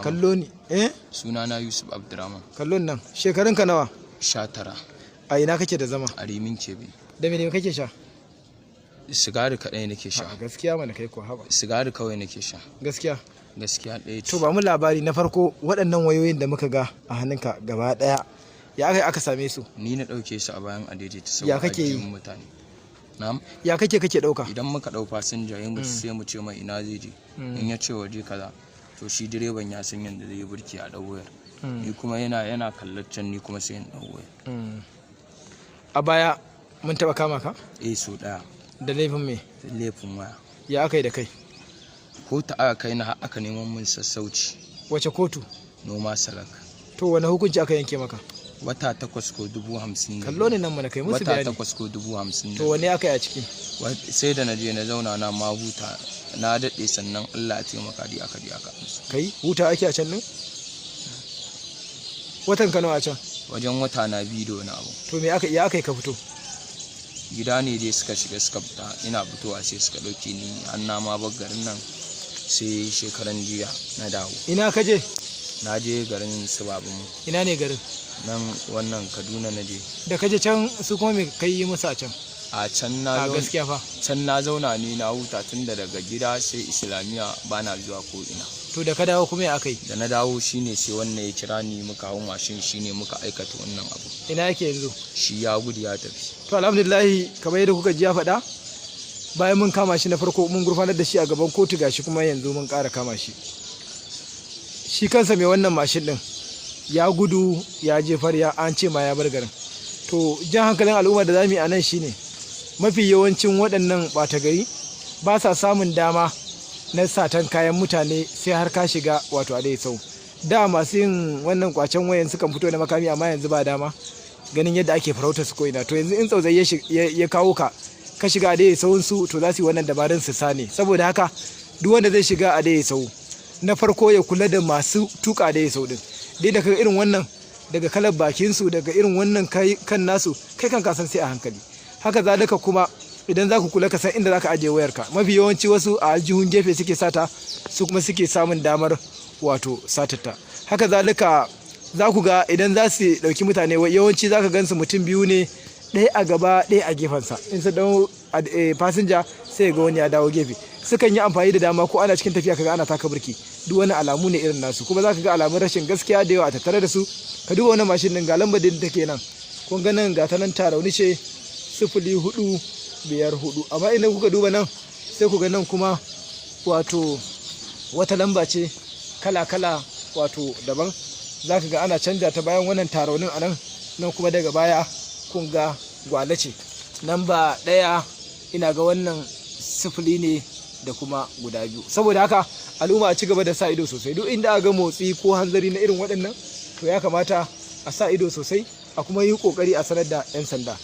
Kallo ni, eh? Sunana Yusuf Abdurrahman. Kallon nan. Shekarunka nawa? 19. A ina kake da zama? A Rimin Kebe. Da me kake sha? Sigari kaɗai nake sha. A gaskiya mana kai ko, haba. Sigari kawai nake sha. Gaskiya? Gaskiya ɗaya ce. To, ba mu labari na farko, waɗannan wayoyin da muka ga a hannunka gaba ɗaya, ya aka aka same su? Ni na ɗauke su a bayan adaidaita sau. Ya kake yi? Aljihun mutane. Na'am? Ya kake ɗauka? Idan muka ɗau fasinja yin sai mu ce mai ina zai je. In ya ce waje kaza, to shi direban ya san yadda zai yi burki a ɗau wayar. Ni kuma yana kallon can, ni kuma sai in ɗau wayar. A baya mun taɓa kama ka? Eh, so ɗaya. Da laifin me? Laifin waya. Ya aka yi da kai? Kotu aka kai na, har aka neman mun sassauci. Wace kotu? Noma Salak. To, wani hukunci aka yanke maka? Wata 8 ko 50,000. Kallo ne nan mana, kai musu Wata bayani. 8 ko 50,000. To, wani aka yi a ciki? Sai da na je na zauna na ma huta, na daɗe, sannan Allah ya taimaka dai aka je aka amsa. Kai, huta ake a can din? Watan ka nawa a can? Wajen wata na biyu da wani abu. To, me aka ya aka yi ka fito? Gida ne dai suka shiga suka fita, ina fitowa sai suka ɗauke ni, an na ma bar garin nan sai shekaran jiya na dawo. Ina ka je? Na je garin su babanmu. Ina ne garin? Nan wannan Kaduna na je. Da ka je can su kuma me kai yi musu a can? A can A na zauna. Gaskiya fa. Can na zauna ne na huta, tun da daga gida sai Islamiyya, bana zuwa ko ina. To, da ka dawo kuma ya aka yi? Da na dawo shine sai wannan ya kira ni, muka hau mashin, shine muka aikata wannan abu. Ina yake yanzu? Shi ya gudu ya tafi. To, alhamdulillah, kamar yadda kuka ji ya faɗa, bayan mun kama shi na farko mun gurfanar da shi a gaban kotu, gashi kuma yanzu mun ƙara kama shi. Shi kansa mai wannan mashin ɗin ya gudu ya jefar, ya an ce ma ya bar garin. To, jan hankalin al'umma da zamu yi a nan shine, mafi yawancin waɗannan ɓata gari ba sa samun dama na satan kayan mutane sai har ka shiga wato adai sau. Da masu yin wannan kwacen wayan sukan fito da makami, amma yanzu ba dama, ganin yadda ake farautar su ko'ina. To, yanzu in tsautsayi ya kawo ka, ka shiga a dai sahun su, to za su yi wannan dabarun su sane. Saboda haka duk wanda zai shiga a dai sau, na farko ya kula da masu tuka dai sau din dai, daga irin wannan, daga kalar bakin su, daga irin wannan kan nasu, kai kan kasan sai a hankali. Haka zalika kuma idan za ku kula, ka san inda za ka ajiye wayarka. Mafi yawanci wasu a aljihun gefe suke sata, su kuma suke samun damar wato satata. Haka zalika za ku ga idan za su ɗauki mutane, yawanci za ka gansu mutum biyu ne, ɗaya a gaba, ɗaya a gefensa. In su ɗau fasinja, sai ga wani ya dawo gefe. Sukan yi amfani da dama ko ana cikin tafiya kaga ana taka birki. Duk wani alamu ne irin nasu. Kuma za ka ga alamun rashin gaskiya da yawa a tattare da su. Ka duba wani mashin ɗin, ga lambar da take nan. Kun ga nan, ga ta nan, Tarauni ce, 0454. Amma idan kuka duba nan, sai ku ga nan kuma wato wata lamba ce kala-kala wato daban. Za ka ga ana canja ta bayan wannan Taraunin a nan, nan kuma daga baya kun ga Gwale ce. Namba ɗaya, ina ga wannan sifili ne da kuma guda biyu. Saboda haka al'umma a ci gaba da sa ido sosai. Duk inda aka ga motsi ko hanzari na irin waɗannan, to ya kamata a sa ido sosai, a kuma yi ƙoƙari a sanar da 'yan sanda.